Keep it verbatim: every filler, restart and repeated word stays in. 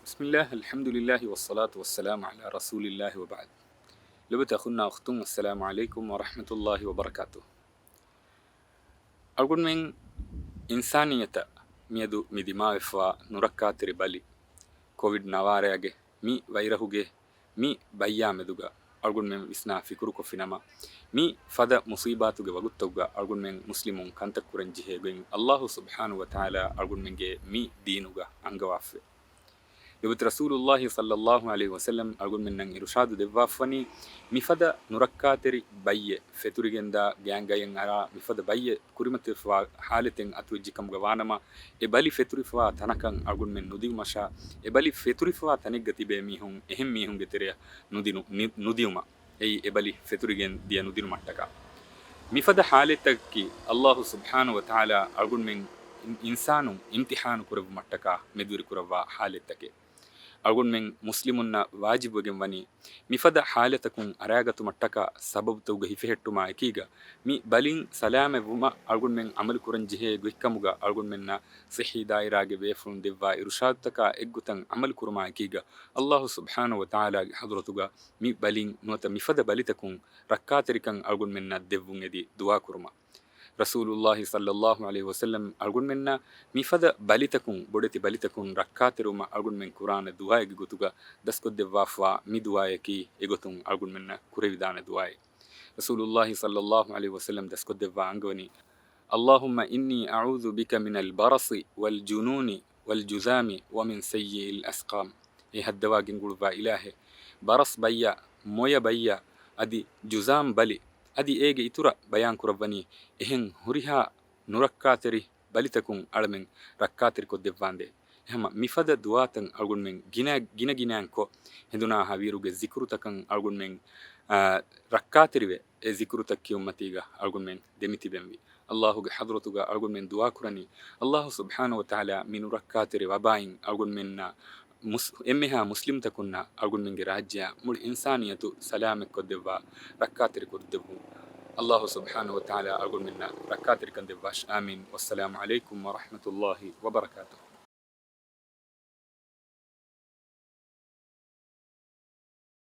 بسم الله، الحمد لله، والصلاة والسلام على رسول الله، وبعد. ލޮބުވެތި އަޚުންނާ އުޚްތުން، السلام عليكم ورحمة الله وبركاته. އަޅުގަނޑުމެން އިންސާނިއްޔަތަށް މިއަދު މި ދިމާވެފަވާ ނުރައްކާތެރި ބަލި، ކޮވިޑް ނަވާރައިގެ މި ވައިރަހުގެ މި ބައްޔާ މެދުގަ އަޅުގަނޑުމެން ވިސްނާ ފިކުރުކޮށްފިނަމަ، މި ފަދަ މުޞީބާތުގެ ވަގުތުތަކުގަ އަޅުގަނޑުމެން މުސްލިމުން ކަންތައް ކުރަން ޖެހޭ ގޮތް އައްލާހު ސުބްޙާނަހު ވަތަޢާލާ އަޅުގަނޑުމެންގެ މި ދީނުގަ އަންގަވާފަވޭ. ލޮބުވެތި ރަސޫލުއްލާހި ޞައްލައްލާހު ޢަލައިހި ވަސައްލަމް އަޅުގަނޑުމެންނަށް އިރުޝާދު ދެއްވާފަވަނީ، މިފަދަ ނުރައްކާތެރި ބައްޔެއް ފެތުރިގެންދާ ގާތްގައި އަރާ، މިފަދަ ބައްޔެއް ކުރިމަތިވެފަވާ ޙާލަތެއް އަތުވެއްޖެކަމުގަ ވާނަމަ، އެ ބަލި ފެތުރިފަވާ ތަނަކަށް އަޅުގަނޑުމެން ނުދިއުމަށާ، އެ ބަލި ފެތުރިފަވާ ތަނެއްގަ ތިބޭ މީހުން އެހެން މީހުންގެ ތެރެއަށް ނުދިނު، ނި-، ނުދިއުމަށް. އެއީ އެ ބަލި ފެތުރިގެން ދިޔަ ނުދިނުމަށްޓަކާ. މިފަދަ ޙާލަތްތަކަކީ އައްލާހު ސުބްޙާނަހު ވަތަޢާލާ އަޅުގަނޑުމެން އިން-، އިންސާނުން އިމްތިޙާނު ކުރެއްވުމަށްޓަކާ މެދުވެރިކުރައްވާ ޙާލަތްތަކެއް. އަޅުގަނޑުމެން މުސްލިމުންނަށް ވާޖިބުވެގެން ވަނީ، މިފަދަ ޙާލަތަކުން އަރާގަތުމަށްޓަކާ ސަބަބުތަކުގަ ހިފެހެއްޓުމާ އެކީގަ، މި ބަލިން ސަލާމަތްވުމަށް އަޅުގަނޑުމެން ޢަމަލު ކުރަން ޖެހޭ ގޮތްކަމުގަ އަޅުގަނޑުމެންނަށް ޞިއްޙީ ދާއިރާގެ ބޭފުޅުން ދެއްވާ އިރުޝާދުތަކާ އެއްގޮތަށް ޢަމަލު ކުރުމާ އެކީގަ، އައްލާހު ސުބްޙާނަހު ވަތަޢާލާގެ ޙަޟްރަތުގަ މި ބަލިން ނުވަތަ މިފަދަ ބަލިތަކުން ރައްކާތެރިކަން އަޅުގަނޑުމެންނަށް ދެއްވުން އެދި ދުޢާ ކުރުމަށް. ރަސޫލުއްލާހި ޞައްލައްލާހު ޢަލައިހި ވަސައްލަމް އަޅުގަނޑުމެންނަށް މިފަދަ ބަލިތަކުން، ބޮޑެތި ބަލިތަކުން ރައްކާތެރިވުމަށް އަޅުގަނޑުމެން ކުރާނެ ދުޢާއެއްގެ ގޮތުގަ ދަސްކޮށްދެއްވާފަވާ މި ދުޢާއަކީ އެގޮތުން އަޅުގަނޑުމެންނަށް ކުރެވިދާނެ ދުޢާއެއް. ރަސޫލުއްލާހި ޞައްލައްލާހު ޢަލައިހި ވަސައްލަމް ދަސްކޮށްދެއްވާ އަންގަވަނީ، اللهم إني أعوذ بك من البرص والجنون والجذام ومن سيئ الأسقام. އޭ ހައްދަވާ ގެންގުޅުއްވާ އިލާހޭ، ބަރަސް ބައްޔާ، މޮޔަ ބައްޔާ، އަދި ޖުޒާމް ބަލި، އަދި އޭގެ އިތުރަށް ބަޔާން ކުރައްވަނީ، އެހެން ހުރިހާ ނުރައްކާތެރި ބަލިތަކުން އަޅަމެން ރައްކާތެރިކޮށްދެއްވާނދޭ. އެހެންމަ މިފަދަ ދުޢާތައް އަޅުގަނޑުމެން ގިނަ، ގިނަ ގިނައިން ކޮށް، ހެނދުނާހާ ވީއިރުގެ ޒިކުރުތަކަށް އަޅުގަނޑުމެން، އާ، ރައްކާތެރިވެ، އެ ޒިކުރުތައް ކިޔުންމަތީގަ އަޅުގަނޑުމެން ދެމިތިބެންވީ. އައްލާހުގެ ޙަޟްރަތުގަ އަޅުގަނޑުމެން ދުޢާ ކުރަނީ، އައްލާހު ސުބްޙާނަހު ވަތަޢާލާ މި ނުރައްކާތެރި ވަބާއިން އަޅުގަނޑުމެންނާ މުސް-، އެންމެހާ މުސްލިމްތަކުންނާ އަޅުގަނޑުމެންގެ ރާއްޖެއާ މުޅި އިންސާނިއްޔަތު ސަލާމަތްކޮށްދެއްވާ، ރައްކާތެރިކޮށްދެއްވުން. އައްލާހު ސުބްޙާނަހު ވަތަޢާލާ އަޅުގަނޑުމެންނަށް ރައްކާތެރިކަން ދެއްވާށި. އާމީން. ވައްސަލާމު ޢަލައިކުމް ވަރަޙްމަތުﷲި ވަބަރަކާތުހު.